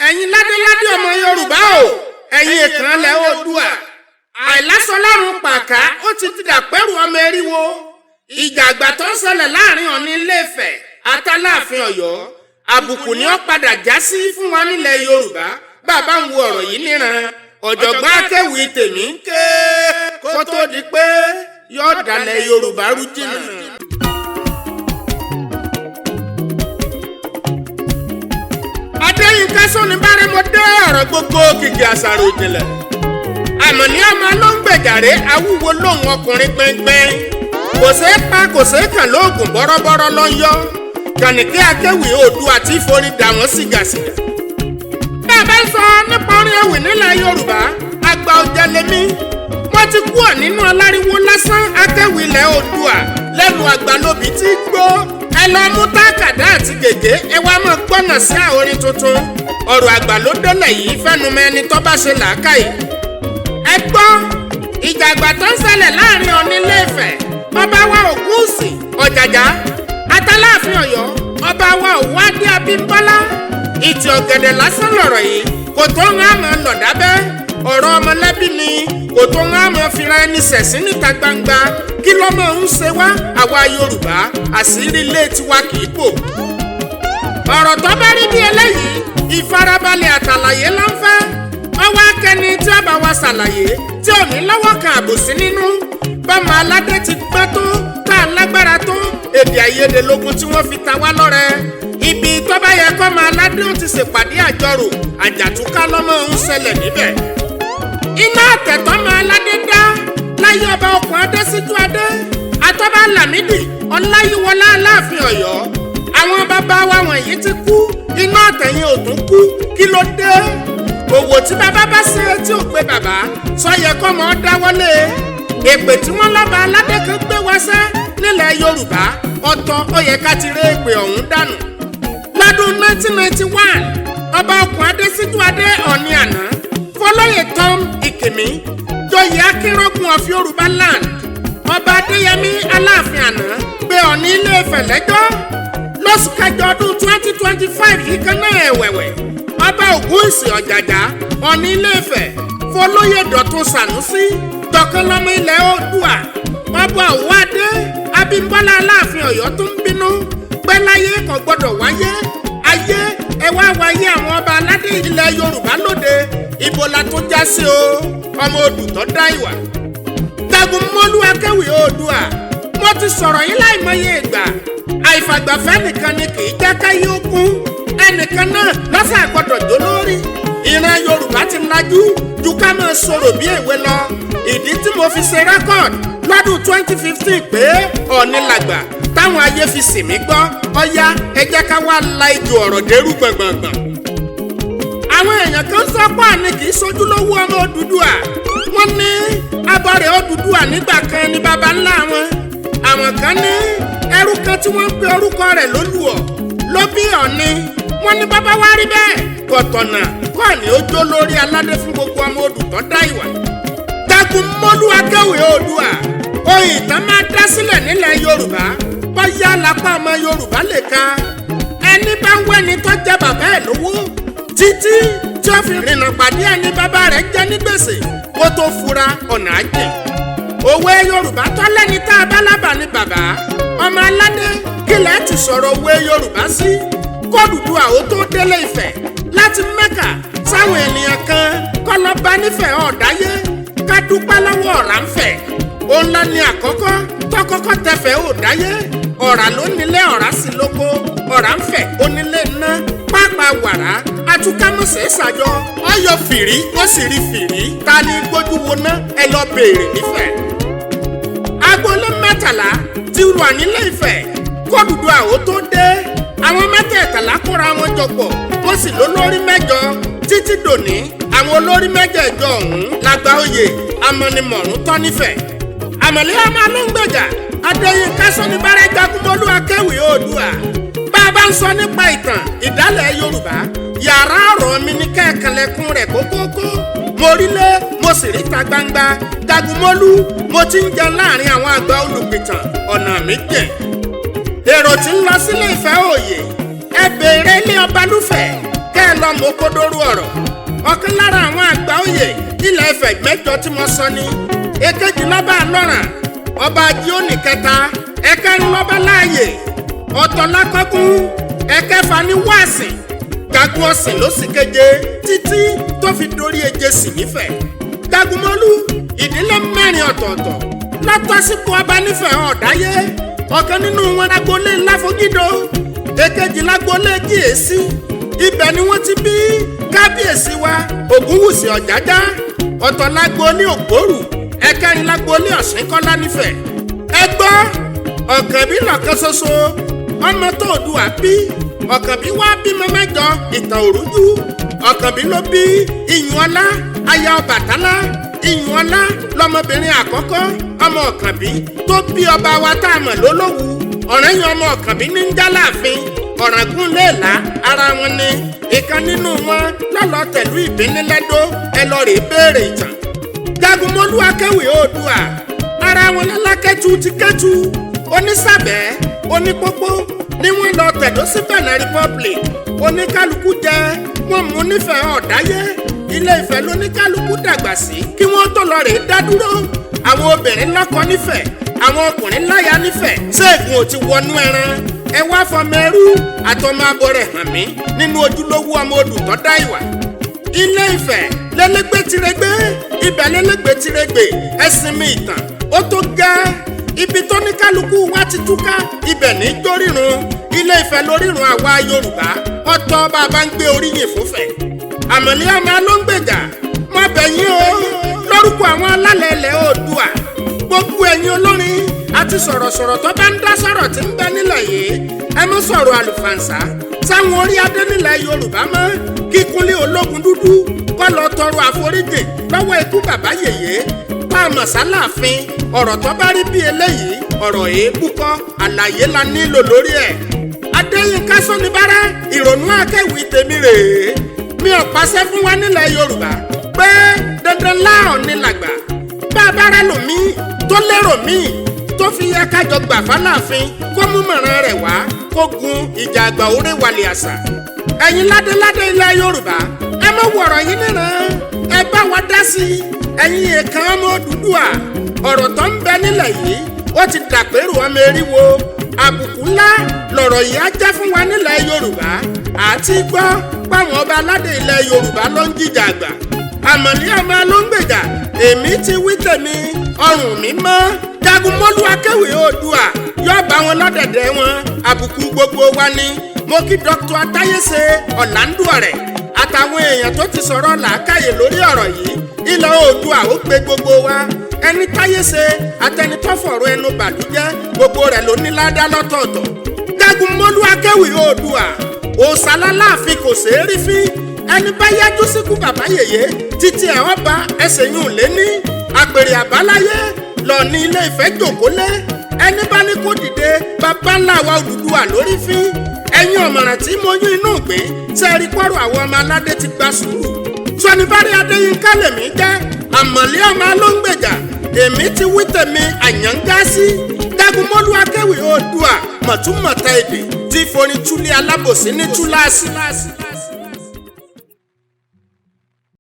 Ẹ̀yin ládéládé ọmọ Yorùbá o, ẹ̀yin ìkànlẹ̀ Oòduà, àìlásọlárun pàká ó ti dàpẹ́rù ọmọ eriwo. Ìjà àgbà tó ń ṣẹlẹ̀ láàrin Ọ̀ọ̀ni Ilé-Ifẹ̀ àtàláàfin Ọ̀yọ́, àbùkù ni ó padà já sí fún wa nílẹ̀ Yorùbá. Bàbá ń wo ọ̀rọ̀ yìí níran, ọ̀jọ̀gbọ́n akéwì tèmi ń ké kó tó di pé yóò dalẹ̀ Yorùbá rú jìnnà. Adéyínká Sónibárẹ́ mo dé ọ̀rọ̀ gbogbo kìkì àṣàrò ìjìnlẹ̀. Àmọ̀ní ọmọ ló ń gbèjàre awúwo lóhùn ọkùnrin gbẹngbẹ́ng. Kò ṣeé pa, kò ṣeé kàn lóògùn, bọ́rọ́bọ́rọ́ ló ń yọ. Kànìkí akéwì Oòduà tí forí dà wọ́n sìgàsìgà. Bá a bá ń sọ nípa orin ewì nílẹ̀ Yorùbá, àgbà ọ̀jẹ̀ lèmi. Wọ́n ti kúrò nínú aláriwo lásán akéwì ilẹ̀ Oòduà lẹ́nu àgbàlóbi tí gbó. Ẹ lọ mú tákàdá àti gègé, ẹ wá máa gbọ́nà sí àorin tuntun. Ọ̀rọ̀ àgbà ló délẹ̀ yìí fẹ́nu mọ ẹni tó bá ṣe làákàyè. Ẹ gbọ́ ìjà àgbà tó ń ṣẹlẹ̀ láàrin Ọ̀ọ̀ni Ilé-Ifẹ̀, ọba wa Ògúnwùsì Ọ̀jàjà, àtàláàfin Ọ̀yọ́, ọba wa Òwúadé Abímbọ́lá. Ìtì ọ̀gẹ̀dẹ̀ lásán lọ̀rọ̀ yìí, kò tó ń àmọ́ lọ̀dábẹ́. Ọ̀rọ̀ ọmọlẹ́bí ni, kò tó ń àmọ́ fira ẹni ṣẹ̀sín níta gbangba. Kí ló máa ń ṣe wá àwa Yorùbá? Àṣírí ilé tiwa kì í bò. Ọ̀rọ̀ tó bá rí bí eléyìí, ìfarabalẹ̀ àtàlàyé ló ń fẹ́. Ọwọ́ akẹni tí ó bá wa ṣàlàyé tí ò ní lọ́wọ́ kan àbòsí nínú. Bọ́mọ aládé ti gbọ́n tó, tá a lágbára tó, èdè àìyedè lógun tí wọ́n fi ta wá lọ́rẹ. Ibi tó bá yẹ kọ́mọ aládé ó ti ṣèpàdé àjọrò, àjàtúká lọ́mọ ń ṣẹlẹ̀ níbẹ̀. Iná àtẹ̀tọ́mọ aládé dá láyé ọba ọkùn Adésíjú Adé, àtọ́ba Lámídì Ọláyíwọlá Aláàfin Ọ̀yọ́. Àwọn bàbá wa wọ̀nyí ti kú, iná àtẹ̀yìn ò tún kú. Kí ló dé? Òwò tí bàbá bá ṣe tí ò pé bàbá sọyẹ kọ́mọ dáwọ́lé. Èpè tí wọ́n lọ́ba aládé kan gbé wáṣẹ́ nílẹ̀ Yorùbá ọ̀tọ̀, ó yẹ ká ti rí èpè ọ̀hún dànù. Lọ́dún 1991, ọba ọkùn Adésíjú Adé Ọ̀ọ̀ni àná fọlọ́yè Tom Ìkìmí joyè Akínrógun of Yorùbá land. Ọba Adéyẹmí Aláàfin àná gbé Ọ̀ọ̀ni Ilé-Ifẹ̀ lẹ́jọ́. Lóṣù kẹjọ ọdún 2025 yìí kan náà ẹ̀wẹ̀wẹ̀, ọba Ògúnwùsì Ọ̀jàjà Ọ̀ọ̀ni Ilé-Ifẹ̀ fọlọ́yè Dọ̀tun Sànúsí dọ̀kanlọ́mọ ilẹ̀ Oòduà. Ọba Òwúadé Abímbọ́lá Aláàfin Ọ̀yọ́ tó ń bínú pé láyé kò gbọ́dọ̀ wáyé ayé. Ẹ wá wáyé àwọn ọba aládé ilẹ̀ Yorùbá lóde, ibo la tó já sí o? Ọmọ odù tó dá ìwà. Jagunmólú akéwì Oòduà, mo ti sọ̀rọ̀ yín láìmọye ìgbà. Àìfàgbàfẹ́ nìkan ni kì í jẹ́ káyé ó kún. Ẹnìkan náà lọ́sà gbọ́dọ̀ jó lórí. Ìran Yorùbá ti lajú ju ká máa sọ̀rọ̀ bí èwe lọ. Ìdí tí mo fi ṣe record lọ́dún 2015 pé Ọ̀ọ̀ni làgbà táwọn ayé fi sì mí gbọ́. Ọ̀yá, ẹ jẹ́ ká wá la ijó ọ̀rọ̀ dérú gbọ̀ngbọ̀ngbọ̀n. Àwọn èèyàn kan sọ pé Ọ̀ọ̀ni kì í sojúlówó ọmọ Odùduwà. Wọ́n ní abọ́rẹ̀ Odùduwà nígbà kan ní baba ńlá wọn. Àwọn kan ní ẹrú kan tí wọ́n ń pe orúkọ rẹ̀ lólùọ̀ ló bí Ọ̀ọ̀ni. Wọ́n ní bàbá wa rí bẹ́ẹ̀, kọ̀tọ̀nà kọ́ọ̀nì ó jó lórí aládé fún gbogbo ọmọ odù tó dá ìwà. Jagunmólú akéwì Oòduà, oyè ìtàn máa dá sílẹ̀ nílẹ̀ Yorùbá, bóyá lápá ọmọ Yorùbá lè ka. Ẹni bá ń wẹ́ni tó jẹ́ bàbá ẹ̀ lówó títí tí ó fi rìnnà pàdé ẹni bàbá rẹ̀ jẹ́ ní gbèsè, kó tó fura, ọ̀nà àjẹ́. Òwe Yorùbá tọ́lẹ́ni tá a bá lábà ní bàbá ọmọ aládé. Kílẹ̀ ti sọ̀rọ̀ òwe Yorùbá sí k'Odùduwà ó tó délé Ifẹ̀ láti Mẹ́kà, sáwọn ènìyàn kan kọ́ lọ bá nífẹ̀ẹ́ ọ̀dáyé. Ká dúpẹ́ lọ́wọ́ ọ̀rá ń fẹ̀. Òun lọ ní àkọ́kọ́ tọkọ́kọ́ tẹfẹ̀ ọ̀dáyé. Ọ̀rá ló nílé, ọ̀rá sí lóko. Ọ̀rá ń fẹ̀ onílé ná pápá wàrà atúkámọ̀sẹ̀ ṣàjọ ọyọ fìrí, wọ́n sì rí fìrí. Ta ni gbójú wo ná? Ẹ lọ béèrè nífẹ̀ẹ́. Agboolé 13 ti wà nílé Ifẹ̀ k'Odùduwà ó tó dé. Àwọn 13 kóra wọn jọ pọ̀, wọ́n sì lólórí mẹ́jọ títí dòní. Àwọn olórí mẹ́jẹ̀ẹ̀jọ ọ̀hún lágbà oyè amọ̀nimọ̀rún tọ́ nífẹ̀ẹ́. Àmọ̀lé ọmọ alóńgbèjà Adéyínká Sónibárẹ́ Jagunmólú akéwì Oòduà. Bá a bá ń sọ nípa ìtàn ìdálẹ̀ Yorùbá, yàrá ọ̀rọ̀ mi ní kẹ́ẹ̀kanlẹ̀kùn rẹ̀ kókókó. Mo rí lé, mo sì ríta gbangba. Jagunmólú, mo ti ń jẹ láàrin àwọn àgbà olùpìtàn, ọ̀nà mi jìn. Èrò tí ń lọ sílé Ifẹ̀ òye, ẹ béèrè ilé ọba lúfẹ̀. Kẹ́ ẹ lọ mọ kódóró ọ̀rọ̀. Ọ̀kan lára àwọn àgbà òye ilẹ̀ Ifẹ̀ mẹ́jọ tí mo sọ ni. Èkejì lọ́ba Alọ́ràn, ọba Ajíónì kẹta. Ẹ̀kẹrin lọ́ba Láàyè, ọ̀tọ̀ lákọ́gún. Ẹ̀kẹfà ní Wáàsìn, Jagun ọ̀sìn ló sì keje títí tó fi dórí eje sì nífẹ̀ẹ́. Jagunmọ́lú, ìdílé mẹ́rin ọ̀tọ̀ọ̀tọ̀ látọ́sípò ọba nífẹ̀ẹ́ ọ̀dáyé. Ọ̀kan nínú wọn lágbolé Láfogídó, èkejì lágbolé Kíyèsí, ibẹ̀ ni wọ́n ti bí kábíyèsí wa Ògúnwùsì Ọ̀jájá. Ọ̀tọ̀ lágbolé Ògbórù, ẹ̀kẹrin lágbolé Ọ̀ṣínkọ́lá nífẹ̀ẹ́. Ẹ gbọ́, Ọ̀kànbí lọ̀kan ṣoṣo ọmọ tó Oòduà bí. Ọ̀kànbí wá bímọ mẹ́jọ, ìtàn òrújú. Ọ̀kànbí ló bí Ìyùnọlá aya Ọbàtálá. Ìyùnọlá lọmọbìnrin àkọ́kọ́ ọmọ Ọ̀kànbí tó bí ọba wa tá a mọ̀ lólówù. Ọ̀rẹ́yìn ọmọ Ọ̀kànbí ní ń já láàfin Ọ̀ràngún léèlá, ara wọn ni ìkan nínú wọn lọ́lọ́ tẹ̀lú ìbínilẹ́dọ́. Ẹ lọ rèé béèrè ìtàn. Jagunmọ́lú akéwì Oòduà, ara wọn lálákẹ́tù ti kẹ́tù onísàbẹ̀ onípópó ni wọ́n lọ tẹ̀dó sí Benin Republic. Oníkálukú jẹ wọ́n mú nífẹ̀ẹ́ ọ̀dáyé. Ilé Ifẹ̀ lóníkálukú dàgbà sí kí wọ́n tó lọ rèé dá dúró. Àwọn obìnrin lọ́kọ nífẹ̀ẹ́, àwọn ọkùnrin láya nífẹ̀ẹ́. Ṣéègùn ò ti wọnú ẹran. Ẹ wá fọmọ ẹrú àtọmọ abọ rẹ̀ hàn mí nínú ojúlówó ọmọ odù tó dá ìwà. Ilé Ifẹ̀ lẹ́lẹ́gbẹ́ tirẹ̀gbẹ́, ibẹ̀ lẹ́lẹ́gbẹ́ tirẹ̀gbẹ́. Ẹ̀sìn mi ìtàn ó tó gẹ́. Ibi tó ní kálukú wa ti túká, ibẹ̀ ní jórírun. Ilé Ifẹ̀ lórírun àwa Yorùbá. Ọ̀tọ̀ bàbá ń gbé oríyìn fúnfẹ̀. Àmọ̀lé ọmọ ló ń gbèjà. Mo bẹ̀ yín o lórúkọ àwọn alálẹ̀ ilẹ̀ Oòduà, gbogbo ẹ̀yin olórin àti sọ̀rọ̀sọ̀rọ̀ tó bá ń dá sọ̀rọ̀ tí ń bẹ nílẹ̀ yìí, ẹ mú sọ̀rọ̀ àlùfàǹsá sáwọn orí adé nílẹ̀ Yorùbá mọ́. Kíkúnlé ológun dúdú kọ́ lọ tọrọ àforíjì lọ́wọ́ ikú bàbá yèyé pa àmọ̀sálàfin. Ọ̀rọ̀ tó bá rí bí eléyìí, ọ̀rọ̀ èébú kọ́, àlàyé la nílò lórí ẹ̀. Adéyínká Sọ́nibárà, ìrònú akéwì tèmi rèé. Mi ò pàṣẹ fún wa nílẹ̀ Yorùbá pé dandan láọ̀ ni làgbà. Bá a bá rẹ lòmíì tó lérò míì tó fi yẹ kájọ gbà fáláàfin, kó mú mọ̀ràn rẹ̀ wá, kó gun ìjà àgbà orí wàlẹ̀ àṣà. Ẹ̀yin ládéládé ilẹ̀ Yorùbá, ẹ má wọ̀rọ̀ yín níran, ẹ bá wa dá sí i. Ẹ̀yin èèkàn ọmọ Odùduwà, ọ̀rọ̀ tó ń bẹ nílẹ̀ yìí ó ti dàpérò ọmọ eriwo. Àbùkù ńlá lọ̀rọ̀ yìí á jẹ́ fún wa nílẹ̀ Yorùbá. Àti gbọ́ páwọn ọba aládé ilẹ̀ Yorùbá ló ń jìjà àgbà. Àmọ̀lé ọmọ ló ń gbèjà. Èmi ti wí tèmi, ọrùn mi mọ́. Jagunmọ́lú akéwì Oòduà yóò bá wọn lọ́dẹ̀dẹ̀ wọn. Àbùkù gbogbo wa ni. Mo kí Dr. Atáyéṣe Ọ̀làǹdùọ̀rẹ̀ àtàwọn èèyàn tó ti sọ̀rọ̀ làákàyè lórí ọ̀rọ̀ yìí. Ilẹ̀ Oòduà ó gbé gbogbo wa. Ẹni táyéṣe àtẹni tó fọ̀rọ̀ ẹnu bàlújẹ́, gbogbo rẹ̀ ló ní ládá lọ́tọ̀ọ̀tọ̀. Jagunmọ́lú akéwì Oòduà, òòsàlá láàfin kò ṣeé rí fín. Ẹni bá yájú síkú bàbá yèyé títí ẹ̀ ọba ẹsẹ̀ yún lé ní àpèrè àbáláyé lọ ní Ilé Ifẹ̀ jòkólé. Ẹni bá ní kó dìde, bàbá ńlá wa Odùduwà lórí fín. Ẹ̀yin ọ̀mọ̀ràn tí mo yún inú ìgbín sẹ́ẹ̀rí pọ́rọ̀ àwọn ọmọ aládé ti gba sùúrù. Sọnibárí Adéyínká lèmi jẹ́, àmọ̀lé ọmọ ló ń gbèjà. Èmi ti wí tèmi àyànjásí. Jagunmọ́lú akéwì Oòduà, mọ̀túmọ̀tà èdè tí forin túlé alábòsí ní túláàsì.